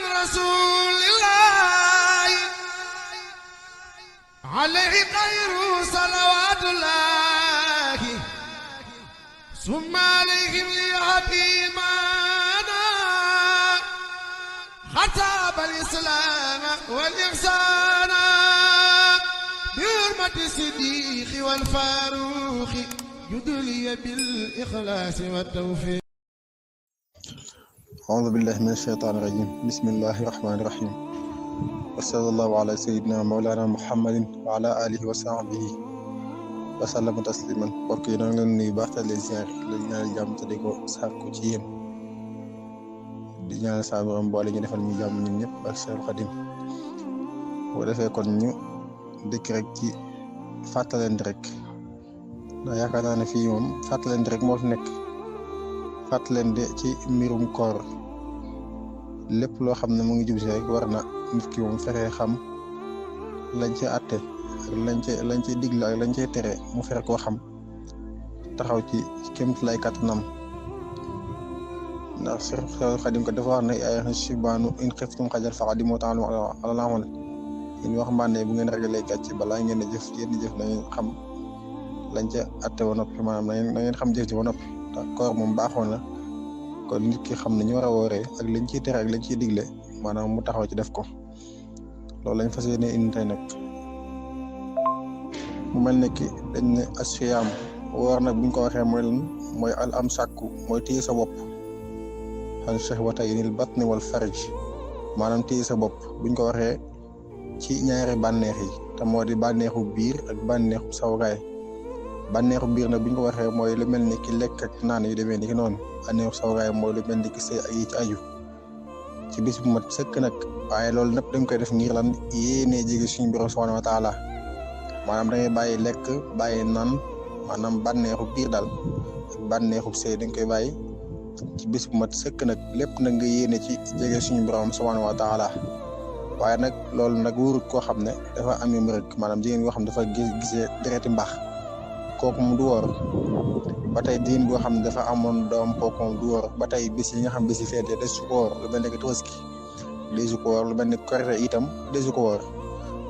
رسول الله عليه خير صلوات الله ثم عليهم ليهديمانا خطاب الإسلام والإحسان بحرمة الصديق والفاروق يدلي بالإخلاص والتوفيق. أعوذ بالله من الشيطان الرجيم. بسم الله الرحمن الرحيم. وصلى الله على سيدنا مولانا محمد وعلى آله وصحبه وسلم تسليما. mbokk yi nag leen nuyu baax te leen ziar leen ñaanal jàmm te di ko sàkku ci yéen di ñaanal saa borom boole ñu defal ñu jàmm ñun ñëpp ak Seexul Xadim. boo defee kon ñu dëkk rek ci fàttalante rek ndax yaakaar naa ne fii moom fàttalante rek moo fi nekk. fàttalante ci mbirum koor lépp loo xam ne mu ngi jub si rek war na nit ki moom fexee xam lañ ci àtte ak lañ ci digle ak lañ cay tere mu fexe koo xam taxaw ci kéemtulaay kàttanam ndax Seexul Xadim ko dafa wax ne ay sibaanu in xiftum xajal faqadimu ta'allamu ala amal in waxambaane bu ngeen ragalee gàcc balaa ngeen a jëf yenn jëf na ngeen xam lañ ca àtte ba noppi maanaam na ngeen xam jëf ci ba noppi. ndax koor moom baaxoon na kon nit ki xam ne ñu war a wooree ak liñ ciy tere ak liñ ciy digle maanaam mu taxaw ci def ko loolu lañ fas yéene indi tey nag mu mel ne ki dañ ne asiyaam woor nag buñ ko waxee mooy lan mooy al am sàkku mooy téye sa bopp xan shahwataynil batni wal farj maanaam téye sa bopp buñ ko waxee ci ñaari bànneex yi te moo di bànneexu biir ak bànneexu sawraay bànneexu biir nag bu ñu ko waxee mooy lu mel ni ki lekk ak naan yu demee ni ki noonu bànneexu sawraay mooy lu mel ni ki sëy ak yi ci aju ci bis bu mat sëkk nag waaye loolu nëpp dañ koy def ngir lan yéenee jege suñu borom subhanahu wa taala maanaam da ngay bàyyi lekk bàyyi naan maanaam bànneexu biir daal ak bànneexu sëy dañ koy bàyyi ci bis bu mat sëkk nag lépp nag nga yéene ci jege suñu borom subhanahu wa taala waaye nag loolu nag wóorut koo xam ne dafa amee rek maanaam jigéen koo xam ne dafa gisee dereti mbaax kooku mu du woor ba tey diin boo xam ne dafa amoon doom kooku moom du woor ba tey bis yi nga xam bis yi feete des su ko woor lu mel ne que Tabaski desu ko woor lu mel ne Korite itam desu ko woor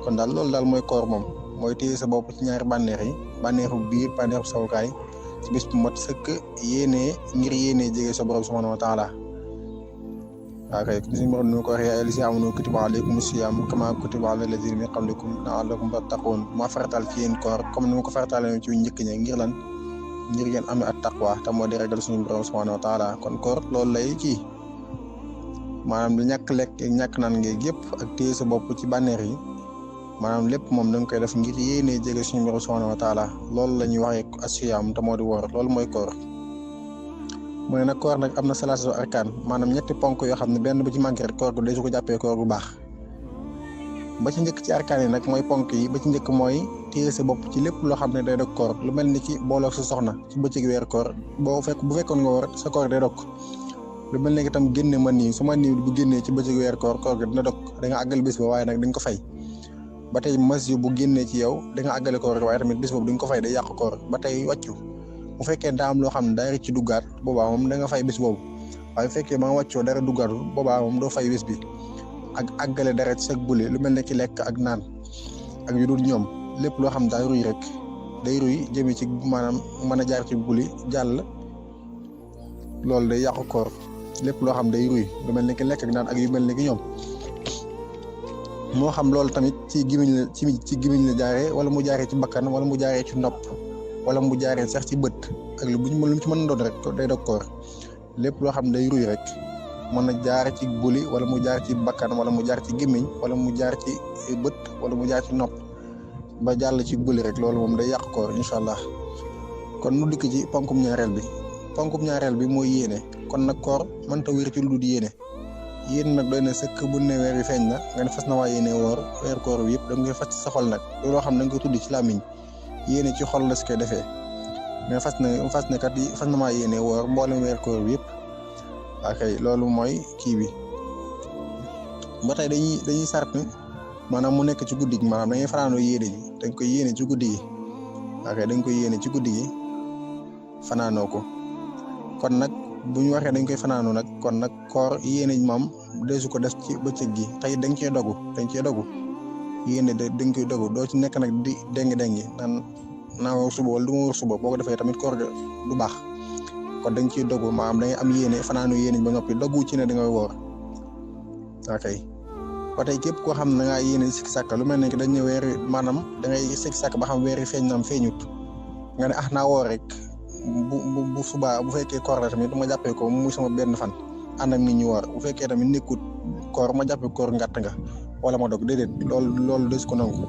kon daal loolu daal mooy koor moom mooy téye sa bopp ci ñaari bànneex yi bànneexu biir bànneexu sawukaay ci bis bu mat sëkk yéenee ngir yéenee jege sa borom subhanahu wa taala waaw kay comme suñu borom ni ma ko waxee yaa ayyuhallazina aamanu kutiba alaykumu siyaam kamaa kutiba alal laziina min qablikum la'allakum tattaquun ma faratal ci yéen koor comme ni ma ko faratalee ci njëkk ña ngir lan ngir ngeen amee at taqwa te moo di ragal suñu borom subhanahu wa taala kon koor loolu lay kii maanaam lu ñàkk lekk ñàkk naan ngeeg yëpp ak téye sa bopp ci bànneex yi maanaam lépp moom da nga koy def ngir yéenee jege suñu borom subhanahu wa taala loolu la ñuy waxee asiyaam te moo di woor loolu mooy koor. mu ne nag koor nag am na salaatu arkaan maanaam ñetti ponk yoo xam ne benn bu ci manqué rek koor gu dee su ko jàppee koor gu baax ba ci njëkk ci arkaan yi nag mooy ponk yi ba ci njëkk mooy téye sa bopp ci lépp loo xam ne day dog koor lu mel ni ki booloo sa soxna ci bëccëg weer koor bu fekkoon nga war sa koor day dog lu mel ni ki tam génne ma nii su ma nii bu génnee ci bëccëg weer koor gi dina dog da nga àggal bis ba waaye nag dañ ko fay ba tey mas yu bu génnee ci yow da nga àggale koor waaye tamit bis boobu duñ ko fay day yàq koor ba tey wàccu bu fekkee daa am loo xam ne daa rëcc ci duggaat boobaa moom da nga fay bis boobu waaye bu fekkee ba nga wàccoo dara duggaatul boobaa moom doo fay bis bi ak àggale dara ci sag bule lu mel ne ki lekk ak naan ak yu dul ñoom lépp loo xam daa ruy rek day ruy jëmee ci maanaam mën a jaar ci buli jàll loolu day yàqu koor lépp loo xam day ruy lu mel ne ki lekk ak naan ak yu mel ne ki ñoom moo xam loolu tamit ci gimiñ la ci gimiñ la jaaree wala mu jaaree ci bakkan wala mu jaaree ci nopp wala mu jaaree sax ci bët ak lu mu ci mën a doon rek day dog koor lépp loo xam day ruy rek mën na jaar ci buli wala mu jaar ci bakkan wala mu jaar ci gémmiñ wala mu jaar ci bët wala mu jaar ci nopp ba jàll ci buli rek loolu moom day yàq koor incha allah kon nu dikk ci ponkum ñaareel bi mooy yéene kon nag koor mënta wér ci lu dul yéene nag doy na sëkk bu ne weer bi feeñ na nga ne fas na waa yéene woor weer koor bi yëpp da nga koy fas ci sa xol nag looloo xam ne da nga koy tudd ci làmmiñ yéene ci xol la si koy defee mais fas na kat fas na maa yéene woor mboolem weer koor bi yëpp ok loolu mooy kii bi ba tey dañuy sart maanaam mu nekk ci guddi gi maanaam dañuy fanaanoo yéene ji dañ koy yéene ci guddi gi ok dañ koy yéene ci guddi gi fanaanoo ko kon nag bu ñu waxee dañ koy fanaanu nag kon nag koor yéene moom deesu ko def ci bëccëg gi tey dañ cee dogu yéene dañ koy dogu doo ci nekk nag di déngi naan naa war suba wala du ma war suba boo ko defee tamit koor ga du baax kon dañ ciy dogu maanaam da ngay am yéene fanaanu yéene ba noppi dogu ci ne da ngay woor ok ba tey képp koo xam ne da ngaa yéene sikki sàkk lu mel ne que dañ ne weer maanaam da ngay sikki sàkk ba xam weer yi feeñ naam feeñut nga ne naa woor rek bu subaa bu fekkee koor la tamit ma jàppee ko muy sama benn fan ànd ak nit ñi woor bu fekkee tamit nekkut koor ma jàppee koor ngàtt nga wala ma dog déedéet loolu des ko nangu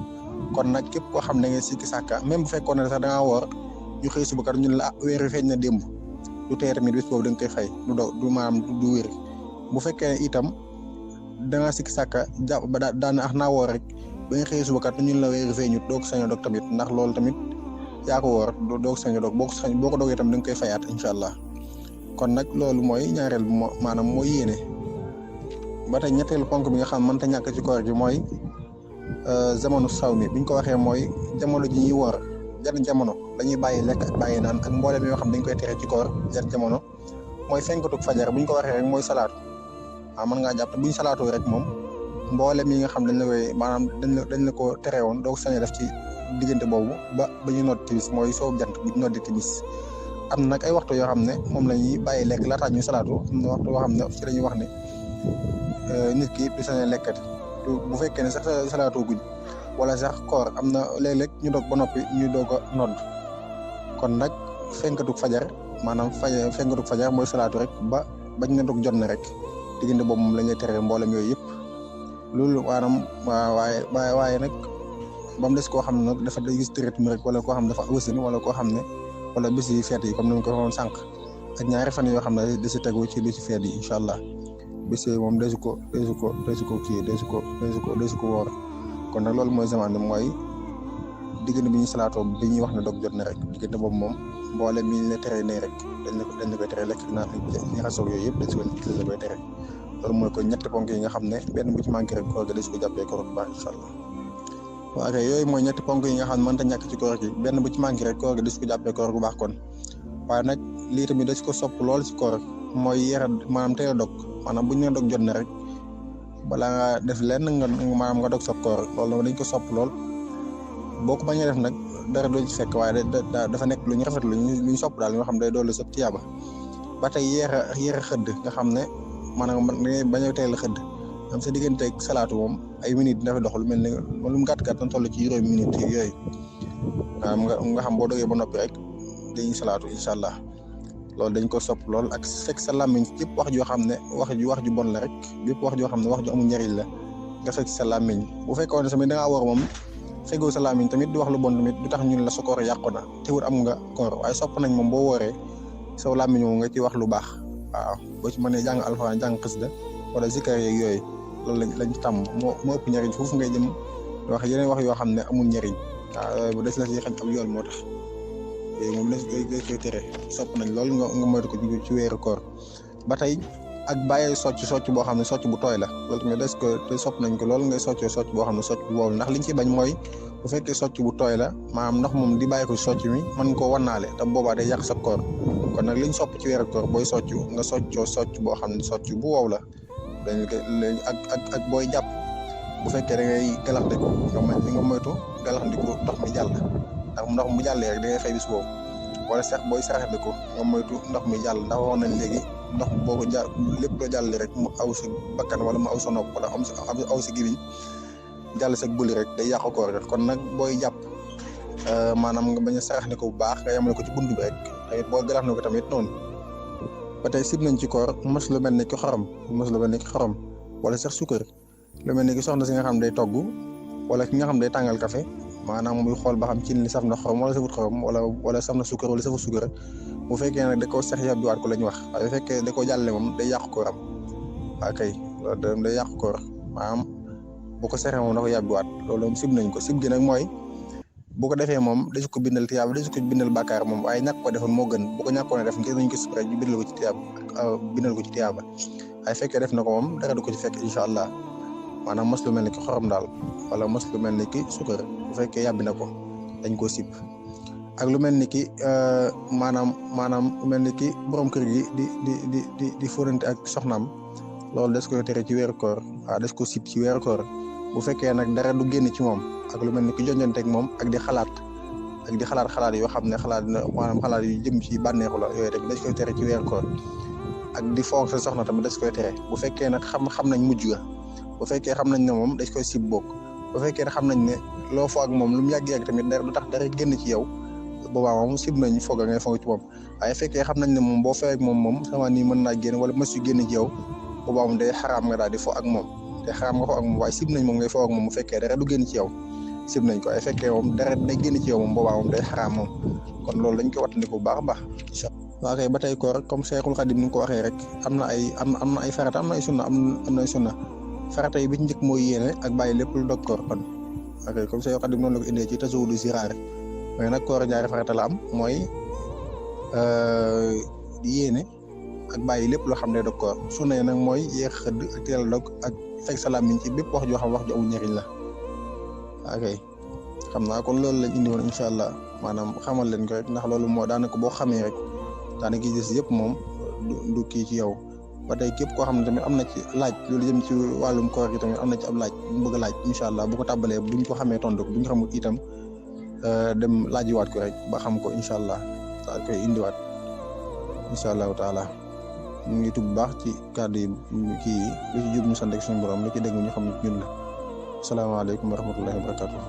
kon nag képp koo xam ne da ngay sikki sàkka même bu fekkoon ne sax da ngaa woor ñu xëy suba kat ñun la weer wi feeñ na démb du tee tamit bés boobu da nga koy fay du maanaam du wér bu fekkee itam da ngaa sikki sàkka jàpp ba daan naa woor rek ba nga xëy suba kat ñun la weer wi feeñut doo ko sañ a dog tamit ndax loolu tamit yaa ko woor doo ko sañ a dog boo ko dogee tam da nga koy fayaat incha allah kon nag loolu mooy ñaareel bi maanaam mooy yéene ba tey ñetteelu ponk bi nga xam mënta ñàkk ci koor gi mooy jamono saw mi biñ ko waxee mooy jamono ji ñuy woor jan jamono dañuy bàyyi lekk ak bàyyi naan ak mboolem yoo xam dañ koy tere ci koor jan jamono mooy fenkatug fajar buñ ko waxee rek mooy salaatu waaw mën ngaa jàpp buñ salaatoo rek moom mboolem yi nga xam dañ la koy maanaam dañ la ko tere woon doo ko sañ a def ci diggante boobu ba ñu nodd timis mooy soobu jant bu ñu noddi timis am na nag ay waxtu yoo xam ne moom la ñuy bàyyi lekk laataa ñu salaatu am na waxtu yoo xam ne ci la ñuy wax ne nit ki du sañ a lekkati bu fekkee ne sax salaatoo guñ wala sax koor am na léeg-léeg ñu dog ba noppi ñu doog a nodd kon nag fenkatug fajar maanaam fenkatug fajar mooy salaatu rek ba bañ na dog jot na rek diggante boobu moom la ñuy tere mboolem yooyu yëpp loolu maanaam waaye nag ba mu des koo xam ne nag dafa day gis rythme rek wala koo xam ne dafa wasin wala koo xam ne wala bés yi feet yi comme ni ma ko waxoon sànq ak ñaari fan yoo xam ne da si tegu ci bési feet yi incha allah bés yi moom desu ko woor kon nag loolu mooy zaman mooy diggante bi ñu salaatoo bi ñuy wax ne dog jot na rek diggante boobu moom mboole mi ñu la tere ne rek dañ la koy tere lekk naan ñaxasoog yooyu yëpp dañ la koy tere loolu mooy ko ñetti ponk yi nga xam ne benn bu ci manqué rek koor ga des ko jàppee koor bu baax incha allah waaw kay yooyu mooy ñetti ponk yi nga xam ne mënta ñàkk ci koor gi benn bu ci manqué rek koor ga des ko jàppee koor bu baax kon waaye nag lii tamit des ko sopp lool ci koor mooy yéex a maanaam teel a dog maanaam bu ñu nee dog jot na rek balaa nga def lenn maanaam nga dog sa koor loolu dañ ko sopp lool boo ko bañee def nag dara doo ci fekk waaye dafa nekk lu ñu rafet lu ñu sopp daal nga xam day doolu sa tiyaaba ba tey yéex a xëdd nga xam ne maanaam dangay bañ a teel a xëdd am sa diggante ak salaatu moom ay minutes dina fi dox lu mel ne lu mu gàtt na toll ci juróomi minutes yooyu nga xam boo dogee ba noppi rek dañuy salaatu incha allah loolu dañ ko sopp lool ak fekk sa làmmiñ yëpp wax joo xam ne wax ju bon la rek yëpp wax joo xam ne wax ju amul njëriñ la nga fekk sa làmmiñ bu fekkoon ne tamit da ngaa woor moom feggoo sa làmmiñ tamit di wax lu bon tamit du tax ñun la sa koor yàqu na teewul am nga koor waaye sopp nañ moom boo wooree saw làmmiñ moom nga ci wax lu baax waaw boo ci mënee jàng alxuraan jàng xasida wala zikar yeeg yooyu loolu lañ tàmm moo ëpp njëriñ foofu ngay jëm wax yeneen wax yoo xam ne amul njëriñ waaw bu des la si xañ ab yool moo tax yooyu moom dañ koy tere sopp nañ lool nga moytu ko ci weeru koor ba tey ak bàyyi socc boo xam ne socc bu tooy la loolu tamit des ko te sopp nañ ko loolu ngay socc boo xam ne socc bu wow ndax liñ ci bañ mooy bu fekkee socc bu tooy la maanaam ndox moom di bàyyi ko socc mi mën koo wannaale te boobaa day yàq sa koor kon nag liñ sopp ci weeru koor booy socc nga socc boo xam ne socc bu wow la dañ ak booy jàpp bu fekkee da ngay galaxndiku nga moytu galaxndiku ndox mi jàll ndax ndox mu jàllee rek da ngay fay bis boobu wala sax booy saraxandiku nga moytu ndox mi jàll ndax wax nañ léegi ndox boo ko lépp loo jàll rek mu aw sa bakkan wala mu aw sa nopp wala aw sa gibiñ jàll sa bëli rek day yàq koor rek kon nag booy jàpp maanaam nga bañ a saraxandiku bu baax nga yemale ko ci bunt bi rek tamit boo galaxndiku tamit noonu ba tey sib nañ ci koor mos lu mel ni ki xorom wala sax sukkar lu mel ni ki soxna si nga xam day togg wala ki nga xam day tàngal café maanaam muy xool ba xam ci li saf na xorom wala safut xorom wala saf na sukkar wala safut sukkar bu fekkee nag da koo sax yàbbiwaat ko la ñu wax waaye bu fekkee da koo jàllale moom day yàq kooram waa kay loolu day yàq koor maanaam bu ko saxee moom da ko yàbbiwaat loolu moom sib nañ ko sib gi nag mooy bu ko defee moom desu ko bindal tiyaaba desu ko bindal bàkkaar moom waaye ñàkk ko defoon moo gën bu ko ñàkkoon a def ngir nañ ko sib rek ñu bindal ko ci tiyaaba waaye fekkee def na ko moom dara du ko ci fekk incha allah maanaam mos lu mel ni ki xorom daal wala mos lu mel ni ki sukkar bu fekkee yàbbi na ko dañ koo sib ak lu mel ni ki maanaam lu mel ni ki borom kër gi di fóonante ak soxnaam loolu des koy tere ci weeru koor waaw des ko sib ci weeru koor bu fekkee nag dara du génn ci moom ak lu mel ni ki jonjanteeg moom ak di xalaat xalaat yoo xam ne xalaat yu jëm ci bànneexu la yooyu tamit des koy tere ci weeru koor ak di foog sa soxna tamit des koy tere bu fekkee nag xam nañ mujj ga bu fekkee xam nañ ne moom dañ koy sib bokk bu fekkee ne xam nañ ne loo foog moom lu mu yàgg-yàgg tamit dara du tax dara génn ci yow boobaa moom sib nañ foog ngay foog ci moom waaye fekkee xam nañ ne moom boo fee ak moom sama nii mën naa génn wala mës yu génn ci yow boobaa moom day xaraam nga daal di fo ak moom te xaraam nga fo ak moom waaye sib nañ moom ngay fo ak moom bu fekkee dara du génn ci yow sib nañ ko waaye fekkee moom dara day génn ci yow moom boobaa moom day xaraam moom kon loolu dañ ko wattandiku bu baax a baax incha allah waaw kay ba tey koor comme Cheikhul Khadim ni nga ko waxee rek am na ay farata am na ay sunna am na ay sunna farata yi bi ci njëkk mooy yéene ak bàyyi lépp lu dog koor kon ok comme Cheikhul Khadim noonu la ko indee ci tasawudu siraar mais nag koor ñaari farata la am mooy yéene ak bàyyi lépp loo xam ne dog koor sunna yi nag mooy yéex xëdd ak teel a dog ak fekk salaam ci bépp wax joo xam wax ju amul njëriñ la ok xam naa kon loolu lañ indi woon incha allah maanaam xamal leen ko rek ndax loolu moo daanaka boo xamee rek daanaka gis yëpp moom du kii ci yow ba tey képp koo xam ne tamit am na ci laaj loolu jëm ci wàllum koor gi tamit am na ci ab laaj bu mu bëgg a laaj incha allah bu ko tàbbalee buñ ko xamee tontu ko bu ñu xamul itam dem laajiwaat ko rek ba xam ko incha allah daal koy indiwaat incha allahu taala ñu ngi tudd bu baax ci kàddu yi kii lu ci jub ñu sant ak suñu borom lu ci dégg ñu xam ne ñun la. asalaamaaleykum wa rahmatullahi wa barakatuh